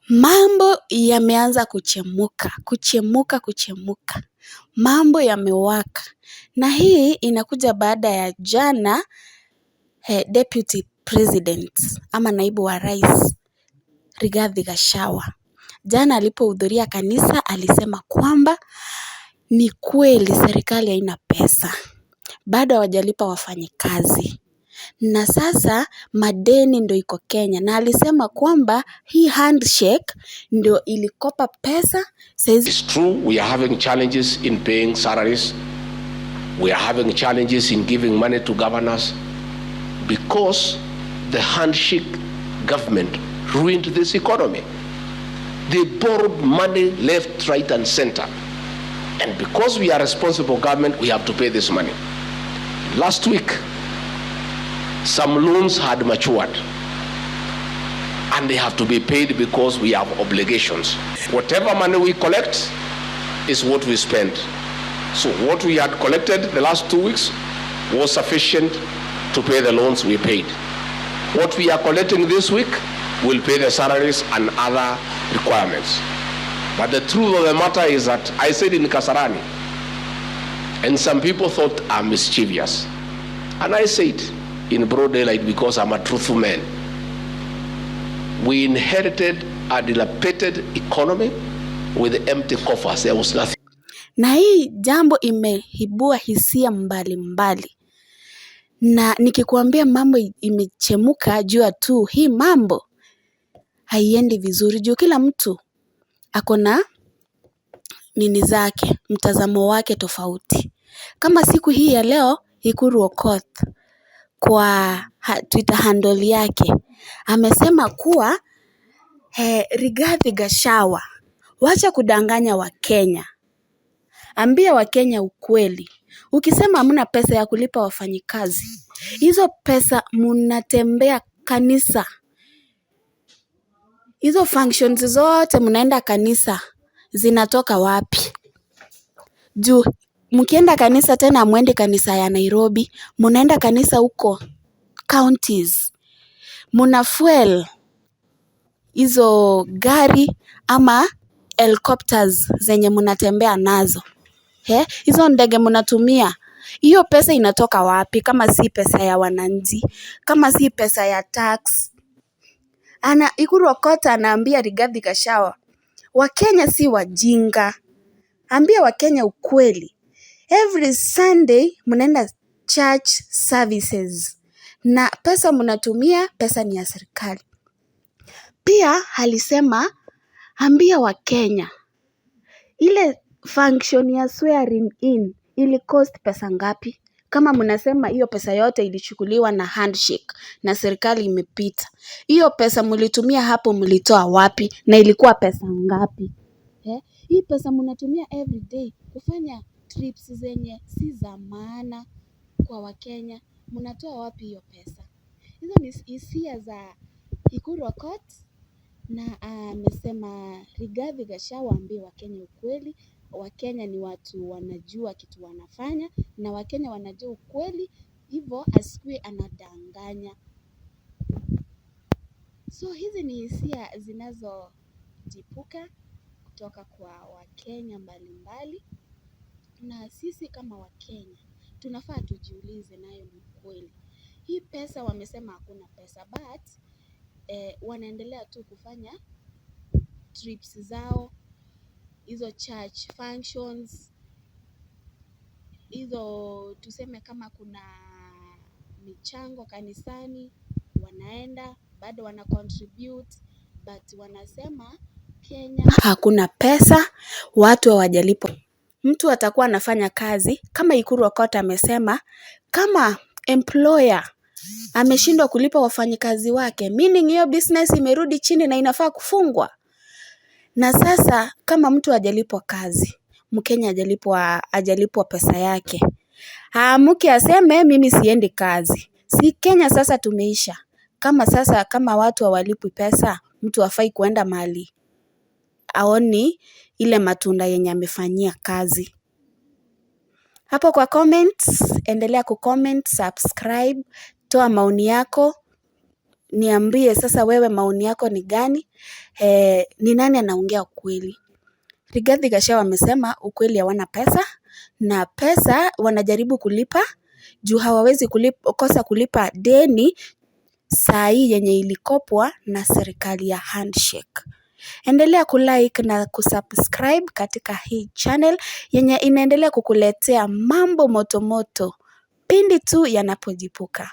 Mambo yameanza kuchemuka, kuchemuka, kuchemuka. Mambo yamewaka. Na hii inakuja baada ya jana Deputy President ama naibu wa rais Rigathi Gachagua. Jana alipohudhuria kanisa alisema kwamba ni kweli serikali haina pesa. Bado hawajalipa wafanyikazi. Na sasa madeni ndio iko Kenya na alisema kwamba hii handshake ndio ilikopa pesa saizi. It's true we are having challenges in paying salaries. We are having challenges in giving money to governors because the handshake government ruined this economy. They borrowed money left, right, and center. And because we are a responsible government, we have to pay this money. Last week, some loans had matured and they have to be paid because we have obligations. Whatever money we collect is what we spend. So what we had collected the last 2 weeks was sufficient to pay the loans we paid. What we are collecting this week will pay the salaries and other requirements. But the truth of the matter is that I said in Kasarani, and some people thought I'm mischievous. And I said in broad daylight because I'm a truthful man. We inherited a dilapidated economy with empty coffers. There was nothing. Na hii jambo imeibua hisia mbalimbali mbali. Na nikikuambia mambo imechemuka, jua tu hii mambo haiendi vizuri juu kila mtu ako na nini zake, mtazamo wake tofauti. Kama siku hii ya leo Ekuru Aukot kwa Twitter handle yake amesema kuwa Rigathi Gachagua, wacha kudanganya Wakenya. Ambia Wakenya ukweli. Ukisema hamna pesa ya kulipa wafanyikazi, hizo pesa munatembea kanisa, hizo functions zote mnaenda kanisa zinatoka wapi? Juu mkienda kanisa tena hamwendi kanisa ya Nairobi, mnaenda kanisa huko counties. Muna fuel hizo gari ama helicopters zenye mnatembea nazo. Hizo ndege mnatumia, hiyo pesa inatoka wapi kama si pesa ya wananchi, kama si pesa ya tax? Ana Ekuru Aukot anaambia Rigathi Gachagua, Wakenya si wajinga. Ambia Wakenya ukweli. Every Sunday mnaenda church services na pesa mnatumia, pesa ni ya serikali. Pia alisema ambia Wakenya ile function ya swearing in ili cost pesa ngapi? Kama mnasema hiyo pesa yote ilichukuliwa na handshake na serikali imepita, hiyo pesa mlitumia hapo mlitoa wapi na ilikuwa pesa ngapi? Eh, hii pesa mnatumia everyday kufanya trips zenye si za maana kwa Wakenya, mnatoa wapi hiyo pesa? Hizo ni hisia za Ekuru Aukot na amesema Rigathi Gachagua aambie Wakenya ukweli. Wakenya ni watu wanajua kitu wanafanya na Wakenya wanajua ukweli, hivyo asikuwe anadanganya. So hizi ni hisia zinazochipuka kutoka kwa Wakenya mbalimbali, na sisi kama Wakenya tunafaa tujiulize, nayo ni ukweli. Hii pesa wamesema hakuna pesa but wanaendelea tu kufanya trips zao, hizo church functions, hizo tuseme kama kuna michango kanisani wanaenda bado wana contribute but wanasema Kenya hakuna pesa, watu hawajalipwa. Mtu atakuwa anafanya kazi kama Ekuru Aukot amesema, kama employer ameshindwa kulipa wafanyikazi wake, meaning hiyo business imerudi chini na inafaa kufungwa. Na sasa kama mtu hajalipwa kazi, Mkenya hajalipwa pesa yake, aamuke aseme mimi siendi kazi. Si Kenya sasa tumeisha. Kama sasa kama watu hawalipwi pesa, mtu hafai kuenda mahali aoni ile matunda yenye amefanyia kazi. Hapo kwa comments, endelea kucomment, subscribe, toa maoni yako. Niambie sasa wewe maoni yako ni gani? Ni nani anaongea ukweli? Rigathi Gachagua amesema ukweli hawana pesa na pesa wanajaribu kulipa juu hawawezi kosa kulipa deni saa hii yenye ilikopwa na serikali ya handshake. Endelea kulike na kusubscribe katika hii channel yenye inaendelea kukuletea mambo moto moto pindi tu yanapojipuka.